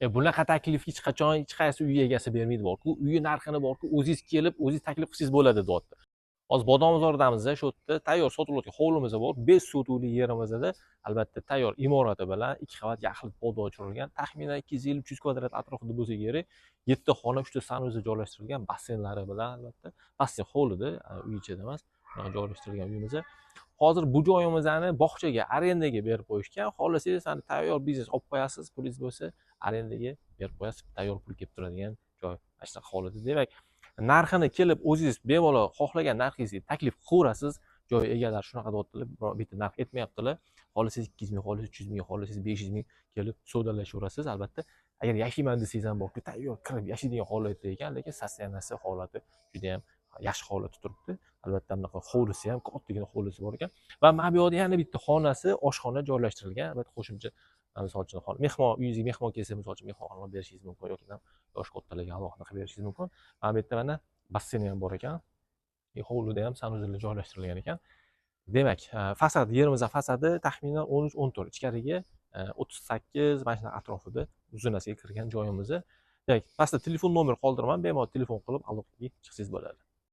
Bunaqa taklif hech qachon hech qaysi uy egasi bermaydi borku. Uyi narxini borku, o'zingiz kelib, o'zingiz taklif qilsangiz bo'ladi, deyapti. Hozir Bodomzordamiz, shu yerda tayyor sotilayotgan hovlimiz bor, 5 sotixli yerimizda, albatta, tayyor imorati bilan, ikki qavat yaxlit polda o'chirilgan, taxminan 250-300 kvadrat atrofida bo'lsa kerak. Yetti xona, uchta санузел joylashtirilgan, basseynlari bilan, albatta, basseyn hovlida, uy ichida emas, shunaqa joylashtirilgan uyimiz. Hozir bu joyimizni bog'chaga arendaga berib qo'yishgan. Xohlasangiz, hani tayyor biznes olib qo'yasiz, pulingiz bo'lsa, arendaga berib qo'yasiz, tayyor pul kelib turadigan joy, mana shunaqa holatda. Demak, narxini kelib o'zingiz bemalol xohlagan narxingizga taklif qilaverasiz. Joy egalari shunaqa deyaptilar, biror bitta narx aytmayaptilar. Xohlasangiz 200 ming, xohlasangiz 300 ming, xohlasangiz 500 ming, kelib savdolashaverasiz. Albatta, agar yashayman desangiz ham borku, tayyor kirib yashaydigan holatda ekan, lekin состояние si, holati judayam yaxshi holatda turibdi. Albatta, bunaqa hovlisi ham, kattagina hovlisi bor ekan va mana bu yoqda yana bitta xonasi, oshxona joylashtirilgan. Albatta, qo'shimcha, misol uchun, mehmon, uyingizga mehmon kelsa, misol uchun, mehmonxona olib berishingiz mumkin yoki yoshi kattalarga alohida qilib berishingiz mumkin. Mana bu yerda, mana, basseyni ham bor ekan. Hovlida ham санузел lar joylashtirilgan ekan. Demak, fasad, yerimizni fasadi taxminan 13-14, ichkariga 38, mana shunaqa atrofida uzunasiga kirgan joyimizni. Demak, pastda telefon nomer qoldiraman, bemalol telefon qilib aloqaga chiqsangiz bo'ladi.